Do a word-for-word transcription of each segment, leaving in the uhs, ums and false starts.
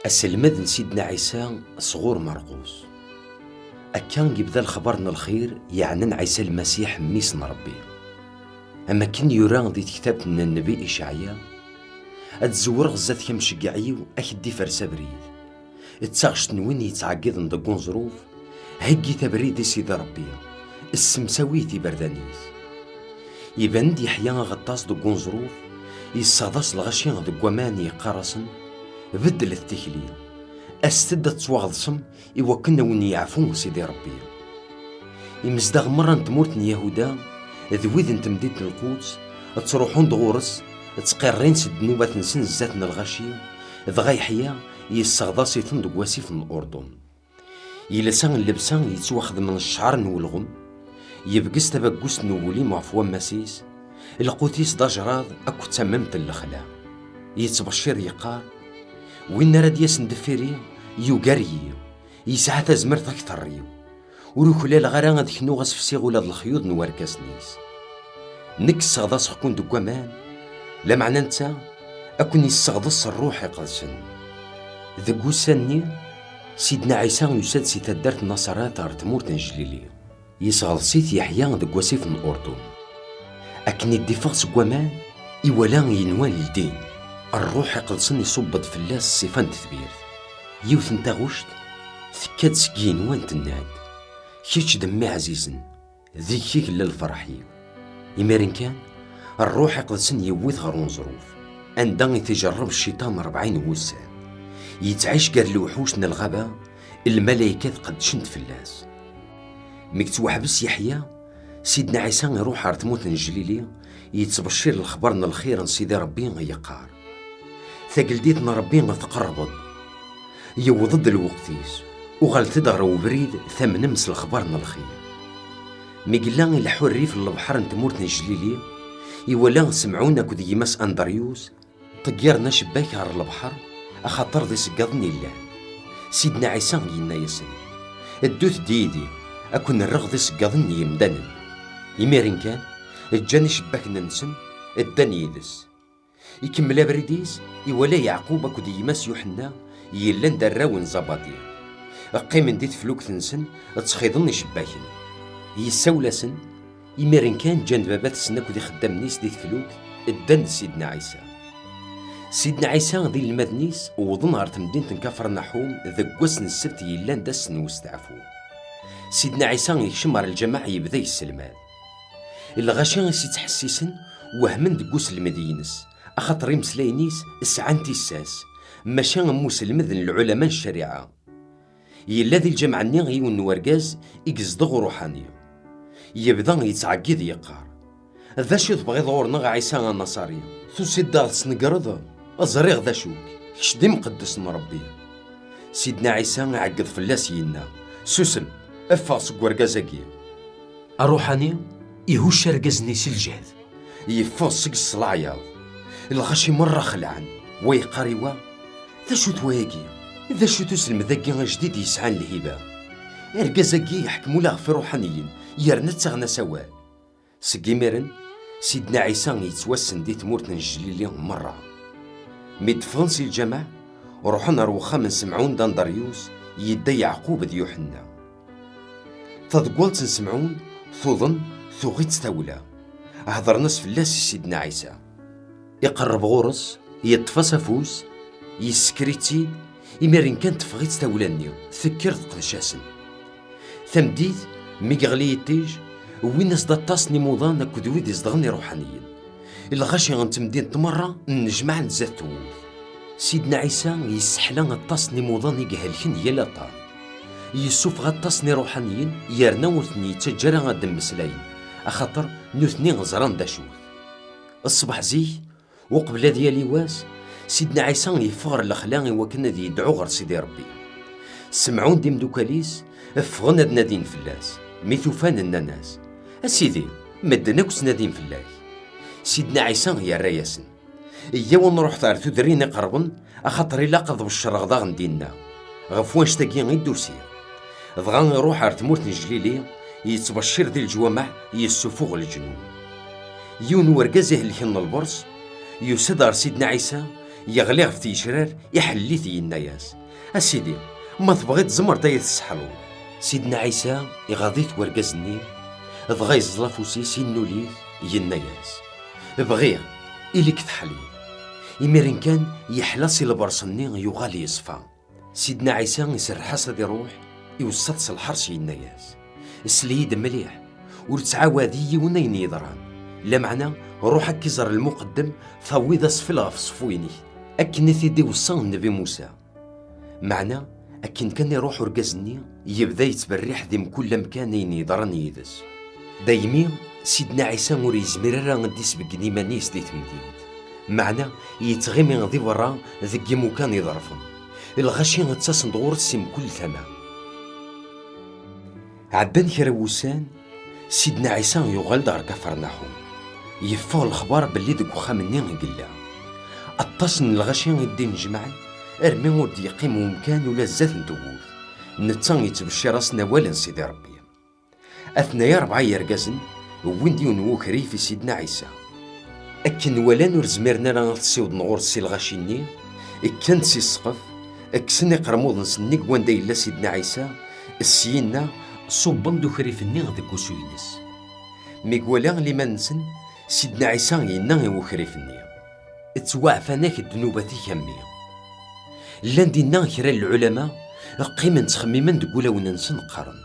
Aselmed n Sidna Ɛisa sɣur Merqus. Akka i yebda lexbar n lxir yeɛnan Ɛisa Lmasiḥ, Mmi-s n Ṛebbi. Am akken yura di tektabt n nnbi Icɛaya: "Ad d-zewreɣ zdat-k amceggeɛ-iw, ad k-d-ifers abrid." D taɣect n win yettɛeggiḍen deg uneẓruf: "Heggit abrid i Sidi Ṛebbi, ssemsawit iberdan-is." Iban-d Yeḥya aɣeṭṭas deg uneẓruf, yesseɣḍas lɣaci deg waman, yeqqar-asen: "Beddlet tikli, aset-d ad tettwaɣeḍsem, i wakken a wen-yeɛfu Sidi Ṛebbi." Imezdaɣ merra n tmurt n Yahuda d wid n temdint n Lquds ttruḥun-d ɣur-s, ttqirrin s ddnubat-nsen zdat n lɣaci, dɣa Yeḥya yesseɣḍas-iten deg wasif n Urdun. Yelsa llebsa yettwaxedmen s ccɛer n welɣem, yebges tabaggust n uglim ɣef wammas-is, lqut-is d ajraḍ akked tamemt n lexla. Yettbeccir yeqqar: "Win ara d-yasen deffir-i, yugar-iyi, yesɛa tazmert akteṛ-iw. Ur uklaleɣ ara ad knuɣ ad s-fsiɣ ula d lexyuḍ n warkasen-is. Nekk sseɣḍaseɣ-ken deg waman, lameɛna netta ad ken-yesseɣḍes s Ṛṛuḥ Iqedsen." Deg wussan-nni, Sidna Ɛisa yusa-d si taddart n Naṣarat ɣer tmurt n Jlili. Yesɣeḍs-it Yeḥya deg wasif n Urdun. Akken i d-iffeɣ seg waman, iwala yenwa ldin. Ṛṛuḥ Iqedsen iṣubb-d fell-as ṣṣifa n tetbirt. Yiwet n taɣect tekka-d seg yigenwan, tenna-d: "Kečč d mmi ɛzizen, deg-k i yella lferḥ-iw." Imiren kan, Ṛṛuḥ Iqedsen yewwi-t ɣer uneẓruf, anda i t-ijerreb cciṭan ṛebɛin n wussan. Yettɛic gar lewḥuc n lɣaba, lmalaykat qeddcent fell-as. Mi yettwaḥbes Yeḥya, Sidna Ɛisa iṛuḥ ɣer tmurt n Jlili, yettbeccir lexbar n lxir n Sidi Ṛebbi, yeqqar: "Tageldit n Ṛebbi tqerreb-d. Yewweḍ-d lweqt-is. Uɣalet-d ɣer ubrid, tamnem s lexbar n lxir." Mi yella ileḥḥu rrif n lebḥer n tmurt n Jlili, iwala Semɛun akked gma-s Andryus ṭeggiren acebbak ɣer lebḥer, axaṭer d iseggaḍen i llan. Sidna Ɛisa yenna-yasen: "Ddut-d yid-i, ad ken-rreɣ d iseggaḍen n yemdanen." Imiren kan, ǧǧan icebbaken-nsen, ddan yid-s. Ikemmel abrid-is, iwala Yeɛqub akked gma-s Yuḥenna yellan d arraw n Zabadi. Qqimen di teflukt-nsen, ttxiḍen icebbaken. Yessawel-asen, imiren kan ǧǧan baba-tsen akked ixeddamen-is di teflukt, ddan d Sidna Ɛisa. Sidna Ɛisa d inelmaden-is wwḍen ɣer temdint n Kafernaḥum deg wass n ssebt yellan d ass n westeɛfu. Sidna Ɛisa yekcem ɣer lǧameɛ, yebda yesselmad. Lɣaci i s-ittḥessisen wehmen deg uselmed-ines, axaṭer imeslayen-is sɛan tissas, maca am uselmed n lɛulama n ccariɛa. Yella di lǧameɛ-nni yiwen n urgaz i yezdeɣ uṛuḥani. Yebda yettɛeggiḍ yeqqar: "D acu tebɣiḍ ɣur-neɣ, a Ɛisa Anaṣari? Tusiḍ-d ad ɣ-tesnegreḍ? Ẓriɣ d acu-k, kečč d imqeddes n Ṛebbi." Sidna Ɛisa iɛeggeḍ fell-as, yenna: "Susem, ffeɣ seg urgaz-agi." Aṛuḥani ihucc argaz-nni s lǧehd. Yeffeɣ seg-s s leɛyaḍ. Lɣaci merra xelɛen. Wa yeqqar i wa: "D acu-t wayagi? D acu-t uselmed-agi ajdid yesɛan lhiba? Argaz-agi yeḥkem ula ɣef iṛuḥaniyen, yerna ttaɣen-as awal." Seg imiren, Sidna Ɛisa yettwassen di tmurt n Jlili merra. Mi d-ffɣen si lǧameɛ, ruḥen ɣer wexxam n Semɛun d Andaryus, yedda Yeɛqub d Yuḥenna. Taḍeggalt n Semɛun tuḍen, tuɣ-itt tawla. Hedren-as fell-as i Sidna Ɛisa. Iqerreb ɣur-s, yeṭṭef-as afus, yessker-itt-id, imiren kan teffeɣ-itt tawla-nni, tekker teqdec-asen. Tameddit, mi yeɣli yiṭij, wwin-as-d aṭas n imuḍan akked wid izedɣen iṛuḥaniyen. Lɣaci n temdint merra nnejmaɛen zdat tewwurt. Sidna Ɛisa yesseḥla aṭas n imuḍan i ihelken yal aṭṭan. Yessufeɣ aṭas n iṛuḥaniyen, yerna ur ten-yettaǧǧa ara ad d-mmeslayen, axaṭer nutni ẓran d acu-t. Ṣṣbeḥ zik, uqbel ad yali wass, Sidna Ɛisa yeffeɣ ɣer lexla i wakken ad yedɛu ɣer Sidi Ṛebbi. Semɛun d imdukal-is ffɣen ad nadin fell-as. Mi t-ufan, nnan-as: "A Sidi, medden akk ttnadin fell-ak." Sidna Ɛisa yerra-yasen: "Iyyaw ad nṛuḥet ɣer tudrin iqerben, axaṭer ilaq ad beccreɣ daɣen dinna. Ɣef wannect-agi i d-usiɣ." Dɣa iṛuḥ ɣer tmurt n Jlili, yettbeccir di leǧwameɛ, yessufuɣ leǧnun. Yiwen n urgaz ihelken n lberṣ yusa-d ɣer Sidna Ɛisa, Yeɣli ɣef tgecrar, iḥellel-it, yenna-yas: "A Sidi, ma tebɣiḍ tzemreḍ ad yi-tesseḥluḍ." Sidna Ɛisa iɣaḍ-it wergaz-nni, dɣa yeẓẓel afus-is, innul-it, yenna-yas: "Bɣiɣ, ili-k teḥliḍ." Imiren kan, yeḥla si lberṣ-nni, yuɣal yeṣfa. Sidna Ɛisa iserreḥ-as ad iruḥ, iweṣṣa-t s lḥerṣ, yenna-yas: "Sel-iyi-d mliḥ, ur ttɛawad i yiwen ayen yeḍran, lameɛna ruḥ ad k-iẓer lmuqeddem, tawiḍ asfel ɣef ṣṣfu-inek." Akken i t-id-iweṣṣa Nnbi Musa. Meɛna, akken kan iruḥ urgaz-nni, yebda yettberriḥ di mkul amkan ayen yeḍran yid-s. Daymi, Sidna Ɛisa ur yezmir ara ad d-isbeggen iman-is di temdint. Meɛna, yettɣimi di berra deg imukan iḍerfen. Lɣaci ttasen-d ɣur-s si mkul tama. Ɛeddan kra n wussan, Sidna Ɛisa yuɣal-d ɣer Kafernaḥum. Yeffeɣ lexbar belli deg uxxam-nni i yella. Aṭas n lɣaci i d-innejmaɛen, armi ur d-yeqqim umkan ula zdat n tewwurt. Netta yettbeccir-asen awal n Sidi Ṛebbi. Atnaya rebɛa yergazen, wwin-d yiwen n wukrif i Sidna Ɛisa. Akken walan ur zmiren ara ad t-ssiwḍen ɣur-s si lɣaci-nni, kkan-d si ssqef, kksen iqermuden-nsen nnig wanda yella Sidna Ɛisa, syenna ṣubben-d ukrif-nni deg wusu-ines. Mi iwala liman-nsen, Sidna Ɛisa yenna i wukrif-nni: "Ttwaɛfan-ak ddnubat-ik a mmi." Llan dinna kra n lɛulama qqimen ttxemmimen deg wulawen-nsen, qqaren: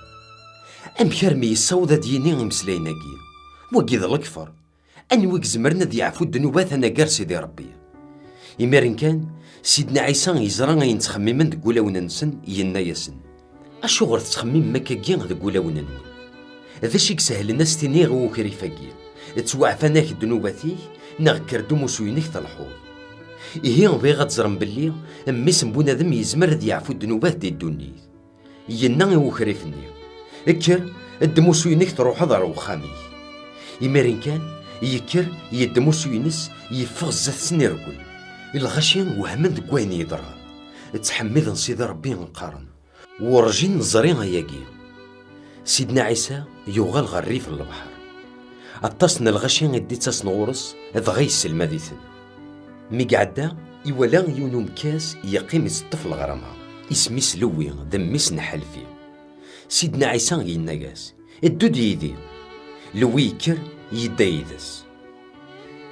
"Amek armi yessaweḍ ad d-yini imeslayen-agi? Wagi d lekfer! Anwa i izemren ad yeɛfu ddnubat anagar Sidi Ṛebbi?" Imiren kan, Sidna Ɛisa yeẓra ayen ttxemmimen deg wulawen-nsen, yenna-yasen: "Acuɣer tettxemmimem akkagi deg wulawen-nwen? D acu i isehlen ad s-tiniɣ i ukrif-agi: 'Ttwaɛfan-ak ddnubat-ik', neɣ 'Kker-d umusu-inek telḥuḍ'? Ihi bɣiɣ ad teẓrem belli Mmi-s n bunadem yezmer ad yeɛfu ddnubat di ddunit." Yenna i ukrif-nni: "Kker, ddem usu-inek, truḥeḍ ɣer uxxam-ik." Imiren kan, yekker, yeddem usu-ines, yeffeɣ zdat-sen, irewwel. Lɣaci wehmen deg wayen yeḍran. Ttḥemmiden Sidi Ṛebbi, qqaren: "Werǧin neẓri ayagi." Sidna Ɛisa yuɣal ɣer rrif n lebḥer. Aṭas n lɣaci i d-ittasen ɣur-s, dɣa yesselmad-iten. Mi iɛedda, iwala yiwen umekkas yeqqim iteṭṭef leɣrama. Isem-is Lewwi, d mmi-s n Ḥelfi. Sidna Ɛisa yenna-yas: "Ddu-d yid-i." Lewwi yekker, yedda yid-s.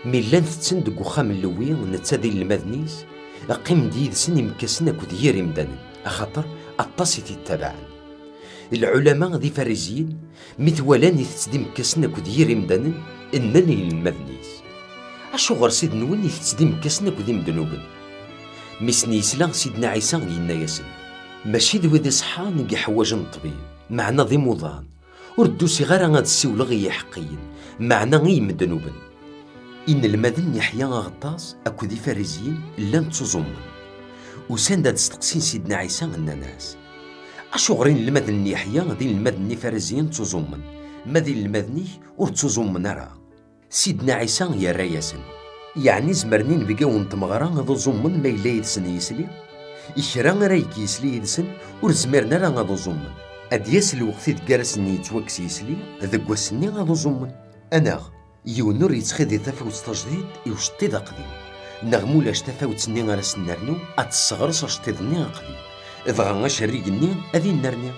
Mi llan tetten deg uxxam n Lewwi, netta d inelmaden-is, qqimen-d yid-sen imekkasen akked yir imdanen, axaṭer aṭas i t-ittabaɛen. Lɛulama d Ifariziyen, mi t-walan itett d imekkasen akked yir imdanen, nnan i yinelmaden-is: "Acuɣer Ssid-nwen itett d imekkasen akked imednuben?" Mi sen-yesla Sidna Ɛisa, yenna-yasen: "Mačči d wid iṣeḥḥan i yeḥwaǧen ṭṭbib, meɛna d imuḍan. Ur d-usiɣ ara ad ssiwleɣ i yiḥeqqiyen, meɛna i yimednuben." Inelmaden n Yeḥya Aɣeṭṭas akked Ifariziyen llan ttuẓumen. Usan-d ad steqsin Sidna Ɛisa, nnan-as: "Acuɣer inelmaden n Yeḥya d inelmaden n Ifariziyen ttuẓumen, ma d inelmaden-ik ur ttuẓumen ara?" Sidna Ɛisa yerra-yasen: "Yeɛni zemren inebgawen n tmeɣra ad uẓumen ma yella yid-sen yisli? I kra ara yekk yisli yid-sen, ur zmiren ara ad uẓumen. Ad d-yas lweqt i deg ara sen-yettwakkes yisli, deg wass-nni ad uẓumen. Anaɣ, yiwen ur yettxiḍi tafawet tajdidt i uceṭṭiḍ aqdim, neɣ mulac tafawet-nni ara sen-nernu ad tesseɣres aceṭṭiḍ-nni aqdim, dɣa acerrig-nni ad innerni.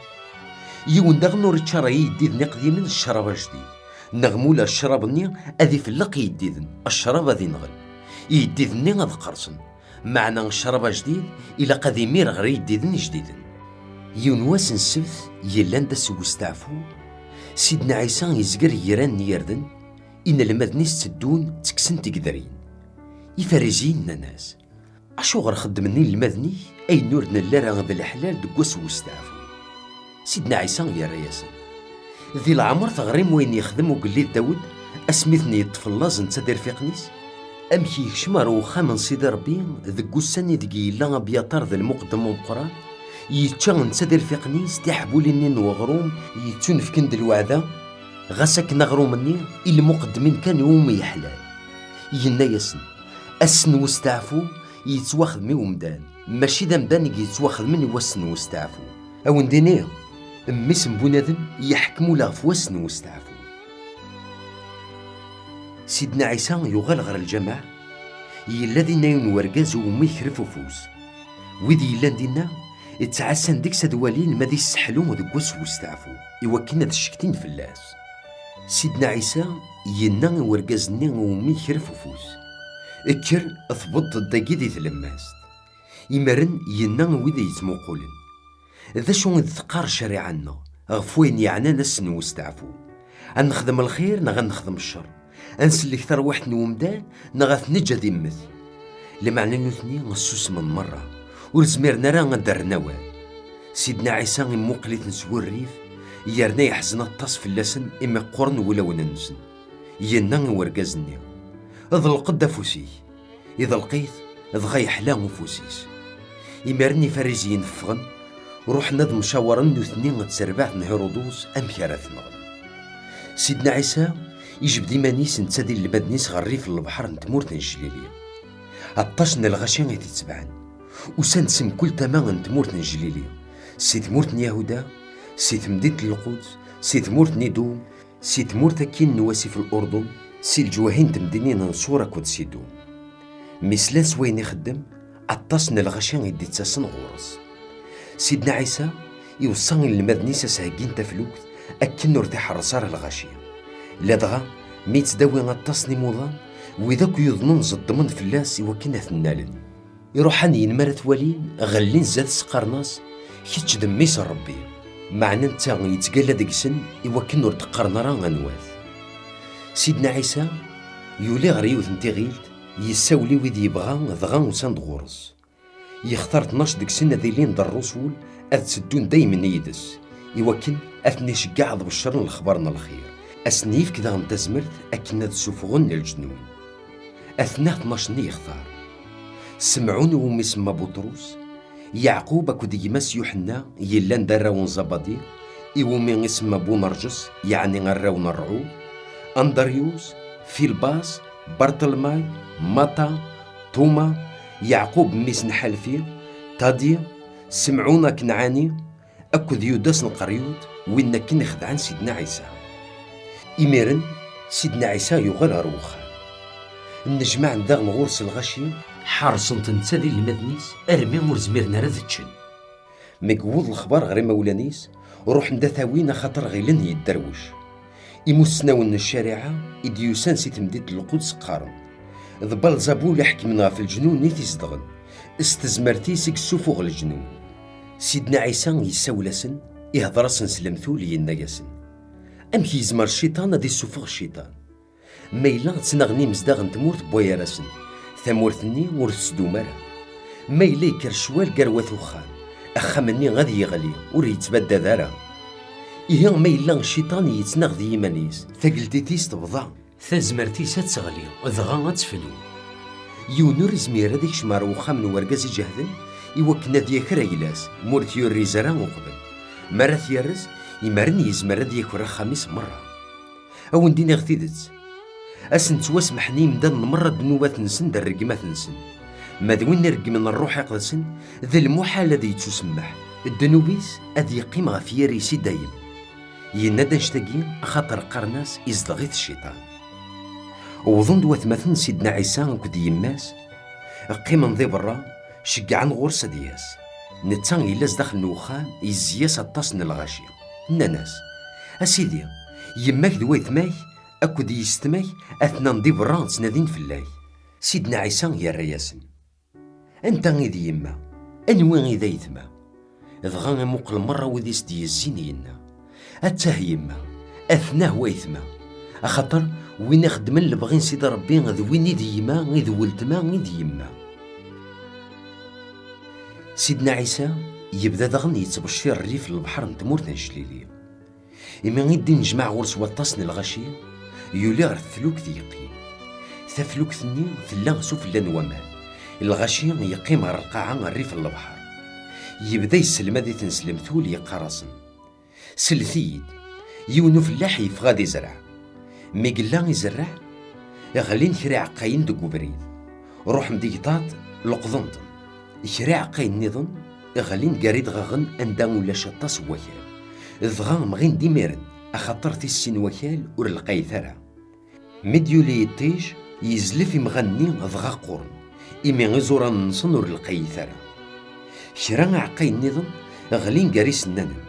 Yiwen daɣen ur iččar i yeddiden iqdimen ccrab ajdid, neɣ mulac ccrab-nni ad ifelleq i yeddiden, ccrab ad inɣel, i yeddiden-nni ad qqersen. Meɛna ccrab ajdid ilaq ad imir ɣer yeddiden ijdiden." Yiwen wass n ssebt yellan d ass n westeɛfu, Sidna Ɛisa yezger igran n yirden, inelmaden-is tteddun ttekksen tigedrin. Ifariziyen nnan-as: "Acuɣer xeddmen inelmaden-ik ayen ur nelli ara d leḥlal deg wass n westeɛfu?" Sidna Ɛisa yerra-yasen: "Di leɛmer teɣrim wayen yexdem ugellid Dawed asmi ten-yeṭṭef llaẓ netta d irfiqen-is? Amek yekcem ɣer uxxam n Sidi Ṛebbi deg ussan ideg yella Abyaṭar d lmuqeddem umeqqran, yečča netta d irfiqen-is tiḥbulin-nni n weɣrum yettunefken d lweɛda, ɣas akken aɣrum-nni i lmuqeddmin kan iwumi yeḥlal. Yenna-yasen: Ass n westeɛfu yettwaxdem i umdan, mačči d amdan i yettwaxedmen i wass n westeɛfu. A wen-d-iniɣ, Mmi-s n bunadem yeḥkem ula ɣef wass n westeɛfu." Sidna Ɛisa yuɣal ɣer lǧameɛ, Yella dinna yiwen wergaz umi ikref ufus. Wid yellan dinna ttɛassan deg-s ad walin ma ad isseḥlu deg wass n westeɛfu, iwakken ad ccektin fell-as. Sidna Ɛisa yenna i wergaz-nni umi ikref ufus: "Kker, tewweḍ-d dagi di tlemmast." Imaren yenna i wid yettmuqulen: "D acu i d-teqqar ccariɛa-nneɣ ɣef wayen yeɛnan ass n westeɛfu? Ad nexdem lxir neɣ ad nexdem ccer? Ad nsellek tarwiḥt n wemdan neɣ ad t-neǧǧ ad immet?" Lameɛna nutni ssusmen merra, ur zmiren ara ad d-rren awal. Sidna Ɛisa imuqel-iten s wurrif, yerna yeḥzen aṭas fell-asen imi qquren wulawen-nsen. Yenna i wergaz-nni: "Ḍelq-d afus-ik." Iḍelq-it, dɣa yeḥla ufus-is. Imiren Ifariziyen ffɣen, ruḥen ad mcawaren nutni d terbaɛt n Hirudus amek ara t-nɣen. Sidna Ɛisa ijbed iman-is netta d inelmaden-is ɣer rrif n lebḥer n tmurt n Jlili. Aṭas n lɣaci i t-itebɛen. Usan-d si mkul tama n tmurt n Jlili, si tmurt n Yahuda, si temdint n Lquds, si tmurt n Idum, si tmurt akkin n wasif n Lurdun, si leǧwahi n temdinin n Ṣur akked Sidun. Mi slan s wayen ixeddem, aṭas n lɣaci i d-ittasen ɣur-s. Sidna Ɛisa iweṣṣa inelmaden-is ad s-heggin taflukt akken ur t-iḥerres ara lɣaci. Ladɣa, mi yettdawi aṭas n imuḍan, wid akk yuḍnen zeddmen fell-as iwakken ad t-nnalen. Iruḥan yenmi ara t-walin, ɣellin zdat-s, qqaren-as: "Kečč d mmi-s n Ṛebbi." Meɛna netta yettgalla deg-sen iwakken ur d-qqaren ara anwa-t. Sidna Ɛisa yuli ɣer yiwet n tiɣilt, yessawel i wid yebɣa, dɣa usan-d ɣur-s. Yextar tnac deg-sen ad ilin d ṛṛusul, ad tteddun daymen yid-s, iwakken ad ten-iceggeɛ ad beccren lexbar n lxir, ad sen-yefk daɣen tazmert akken ad ssufɣen leǧnun. Atna tnac-nni yextar: Semɛun, iwumi isemma Buṭrus, Yeɛqub akked gma-s Yuḥenna, yellan d arraw n Zabadi, iwumi isemma Bunerǧes, yeɛni arraw n Ṛɛu, Andryus, Filbas, Barṭelmay, Maṭa, Tuma, Yeɛqub mmi-s n Ḥalfi, Tadi, Semɛun Akenɛani, akked Yudas n Qeryut, win akken ixedɛen Sidna Ɛisa. Imiren, Sidna Ɛisa yuɣal ɣer wexxam. Nnejmaɛen daɣen ɣur-s lɣaci, ḥerṣen-t netta d inelmaden-is armi ur zmiren ara ad ččen. Mi yewweḍ lexbar ɣer imawlan-is, ruḥen-d ad t-awin axaṭer ɣilen yedderwec. Imussnawen n ccariɛa i d-yusan si temdint n Lquds qqaren: "D Balzabul iḥekmen ɣef leǧnun i t-izedɣen, s tezmert-is i yessufuɣ leǧnun." Sidna Ɛisa yessawel-asen, ihder-asen s lemtul, yenna-yasen: "Amek yezmer cciṭan ad issufeɣ cciṭan? Ma yella ttnaɣen imezdaɣ n tmurt n Wayar-asen, tamurt-nni ur tettdum ara. Ma yella yekker ccwal gar wat uxxam, axxam-nni ad yeɣli, ur yettbaddad ara. Ihi ma yella cciṭan yettnaɣ d yiman-is, tageldit-is tebḍa, tazmert-is ad teɣli, dɣa ad tefnu. Yiwen ur izmir ad ikcem ɣer uxxam n urgaz iǧehden iwakken ad yaker ayla-s, ma ur t-yurriz ara uqbel. Ma ara t-yerrez, imaren yezmer ad yaker axxam-is merra. A wen-d-iniɣ tidet, ad sen-ttwasmeḥen i yimdanen merra ddnubat-nsen d rregmat-nsen. Ma d win ireggmen Ṛṛuḥ Iqedsen, d lmuḥal ad yettusemmeḥ, ddnub-is ad yeqqim ɣef yiri-s i dayem." Yenna-d annect-agi axaṭer qqaren-as izdeɣ-it cciṭan. Wwḍen-d watmaten n Sidna Ɛisa akked yemma-s, qqimen di berra, ceggɛen ɣur-s ad yas. Netta yella zdaxel n uxxam, yezzi-yas aṭas n lɣaci. Nnan-as: "A Sidi, yemma-k d waytma-k akked yessetma-k atnan di berra ttnadin fell-ak." Sidna Ɛisa yerra-yasen: "Anta i d yemma? Anwi i d aytma?" Dɣa imuqel merra wid i s-d-yezzin, yenna: "Attah yemma, atnah waytma, axaṭer win ixeddmen lebɣi n Sidi Ṛebbi d win i d yemma, i d weltma, i d yemma." Sidna Ɛisa yebda daɣen yettbeccir rrif n lebḥer n tmurt n Jlili. Imi i d-innejmaɛ ɣur-s waṭas n lɣaci, yuli ɣer teflukt yeqqim. Taflukt-nni tella s ufella n waman. Lɣaci yeqqim ɣer lqaɛa rrif n lebḥer. Yebda yesselmad-iten s lemtul, yeqqar-asen: "Slet-iyi-d. Yiwen ufellaḥ yeffeɣ ad izreɛ. Mi yella izerreɛ, ɣlin kra iɛeqqayen deg ubrid. Ruḥen-d igḍaḍ, leqḍen-ten. Kra iɛeqqayen nniḍen ɣlin gar idɣaɣen anda ulac aṭas n wakal. Dɣa mɣin-d imiren, axaṭer tissin n wakal ur lqayet ara. Mi d-yuli yiṭij, Yezlef imɣan-nni dɣa qquren, imi iẓuran-nsen ur lqayit ara. Kra iɛeqqayen-nniḍen ɣlin gar isennanen.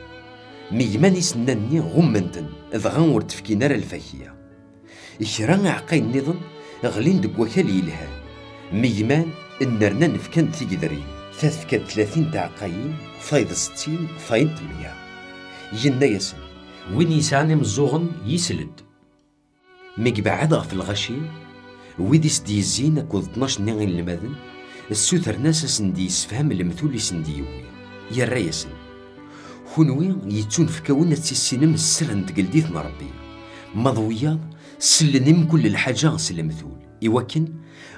Megman isennanen-nni ɣummen-ten, dɣa ur d-fkin ara lfakya. Kra iɛeqqayen-nniḍen ɣlin deg wakal yelhan. Megman, nnernan fkan-d tigedrin. Ta tefka-d tlatin tɛeqqayin, tayeḍ settin, tayeḍ meyya. Yenna-yasen: "Win yesɛan imeẓẓuɣen, yesel-d." Mi ibeɛɛed ɣef lɣaci, wid i s-d-yezzin akked tnac-nni inelmaden, ssutren-as ad sen-d-yessefhem lemtul i sen-d-yewwi. Yerra-yasen: "Kunwi yettunefk-awen ad tissinem sser n tgeldit n Ṛebbi. Ma d wiyaḍ, sellen i mkul lḥaǧa s lemtul, iwakken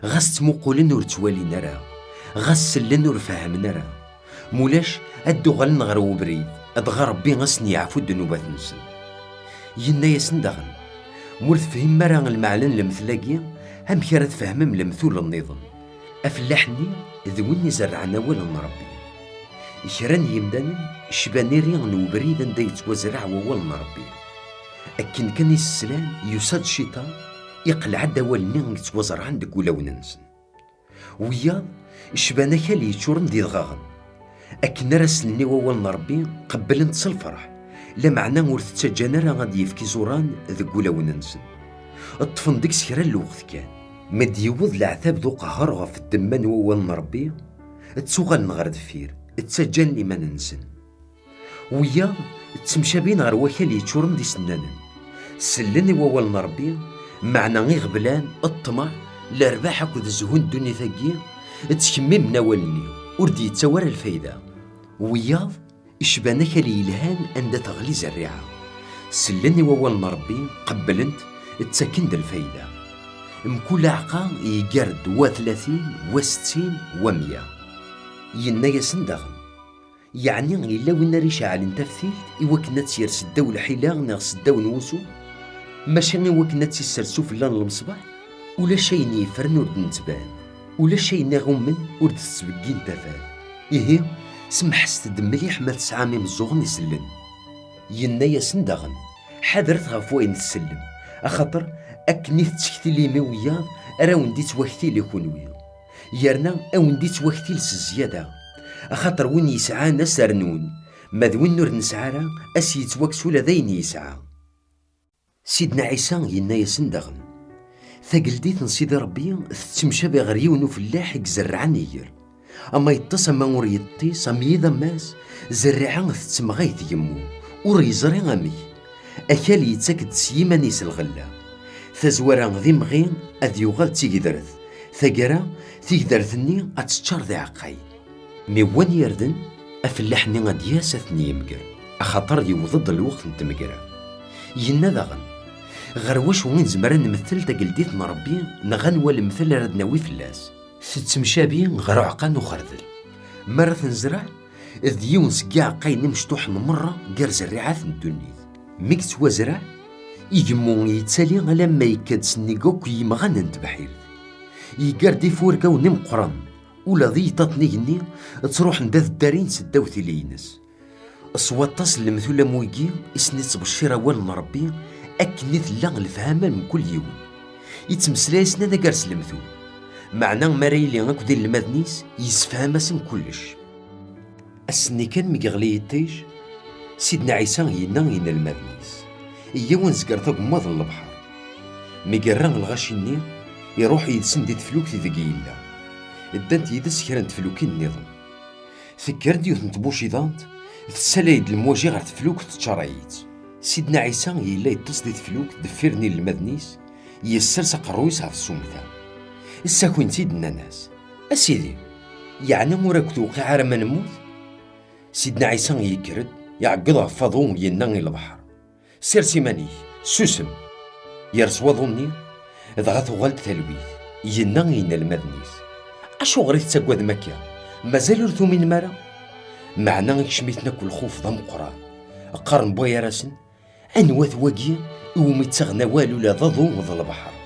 ɣas ttmuqulen ur ttwalin ara, ɣas sellen ur fehmen ara. Mulac, ad d-uɣalen ɣer ubrid, dɣa Ṛebbi ad sen-yeɛfu ddnubat-nsen." Yenna-yasen daɣen: "Ma ur tefhimem ara lmeɛna n lemtel-agi, amek ara tfehmem lemtul nniḍen? Afellaḥ-nni d win izerrɛen awal n Ṛebbi." Kra n yimdanen cban iri n ubrid anda yettwazreɛ wawal n Ṛebbi. Akken kan i s-slan, yusa-d cciṭan, iqleɛ-d awal-nni yettwazerɛen deg wulawen-nsen. Wiyaḍ cban akal yeččuren d idɣaɣen. Akken ara slen i wawal n Ṛebbi, qebblen-t s lferḥ, lameɛna ur t-ttaǧǧan ara ad d-yefk iẓuran deg wulawen-nsen. Ṭṭfen deg-s kra n lweqt kan. Mi d-yewweḍ leɛtab d uqehher ɣef ddemma n wawal n Ṛebbi, ttuɣalen ɣer deffir, ttaǧǧan liman-nsen. Wiyaḍ ttemcabin ɣer wakal yeččuren d isennanen. Sellen i wawal n Ṛebbi, meɛna iɣeblan, ṭṭmeɛ, lerbaḥ akked zzhu n ddunit-agi, ttkemmimen awal-nni, ur d-yettawi ara lfayda. Wiyaḍ cban akal yelhan anda teɣli zerriɛa. Sellen i wawal n Ṛebbi, qebblen-t, ttaken-d lfayda. Mkul aɛeqqa yeggar-d wa tlatin, wa settin, wa meyya. Yenna-yasen daɣen: "Yeɛni yella win ara iceɛlen taftilt i wakken ad tt-yers ddaw lḥila neɣ s ddaw n wusu? Maca i wakken ad tt-issers ufella n lmeṣbaḥ? Ulac ayen yeffren ur d-nettban, ulac ayen iɣummen ur d-tettbeggin tafat. Ihi, semḥeset-d mliḥ ma tesɛam imeẓẓuɣen isellen." Yenna-yasen daɣen: "Ḥadret ɣef wayen tsellem, axaṭer akken i tettektilim i wiyaḍ, ara wen-d-ittwaktil i kunwi. Yerna a wen-d-ittwaktil s zzyada, axaṭer win yesɛan a s-rnun, ma d win ur nesɛi ara a s-yettwakkes ula d ayen yesɛa." Sidna Ɛisa yenna-yasen daɣen: "Tageldit n Sidi Ṛebbi tettemcabi ɣer yiwen ufellaḥ i izerrɛen iger. Ama yeṭṭes ama ur yeṭṭis, am yiḍ am ass, zerriɛa tettemɣay tgemmu, ur yeẓri amek. Akal yettak-d s yiman-is lɣella. Tazwara d imɣi ad yuɣal d tigedret, taggara tigedret-nni ad teččar d iɛeqqayen. Mi wwan yirden, afellaḥ-nni ad d-yas ad ten-yemger, axaṭer yewweḍ-d lweqt n tmegra." Yenna daɣen: "Ɣer wacu i nezmer ad nmettel tageldit n Ṛebbi, neɣ anwa lemtel ara d-nawi fell-as? Tettemcabi ɣer uɛeqqa n uxerdel. Mi ara t-nezreɛ, d yiwen seg yiɛeqqayen imecṭuḥen merra gar zerriɛat n ddunit. Mi yettwazreɛ, igemmu yettali alamma yekka-d sennig akk yimɣan n tebḥirt. Yeggar-d ifurgawen imeqqranen, ula d iyeṭṭaṭen igenni ttruḥen-d ad ddarin seddaw tili-ines. S waṭas n lemtul am wigi i sen-ittbeccir awal n Ṛebbi, akken i tella lefhama n mkul yiwen. Ittmeslay-asen anagar s lemtul, meɛna mi ara yili akked inelmaden-is, yessefham-asen kullec." Ass-nni kan mi yeɣli yiṭij, Sidna Ɛisa yenna i yinelmaden-is: "Iyyaw ad nezger tagemmaḍ n lebḥer." Mi yerra lɣaci-nni, iruḥ yid-sen di teflukt ideg yella. Ddant yid-s kra n teflukin nniḍen. Tekker-d yiwet n tbuciḍant, tessalay-d lemwaji ɣer teflukt, teččaray-itt. Sidna Ɛisa yella yeṭṭes di teflukt deffir n yinelmaden-is, yessers aqerruy-is ɣef tsumta. Ssakun-tt-id, nnan-as: "A Sidi, yeɛni ur ak-tewqiɛ ara ma nemmut?" Sidna Ɛisa yekker-d, iɛeggeḍ ɣef waḍu, yenna i lebḥer: "Sers iman-ik, susem!" Yers waḍu-nni, dɣa tuɣal-d talwit. Yenna i yinelmaden-is: "Acuɣer i tettaggadem akka? Mazal ur tuminem ara?" Meɛna ikcem-iten akk lxuf d ameqqran. Qqaren bwayar-asen: "Anwa-t wagi iwumi ttaɣen awal ula d aḍu d lebḥer?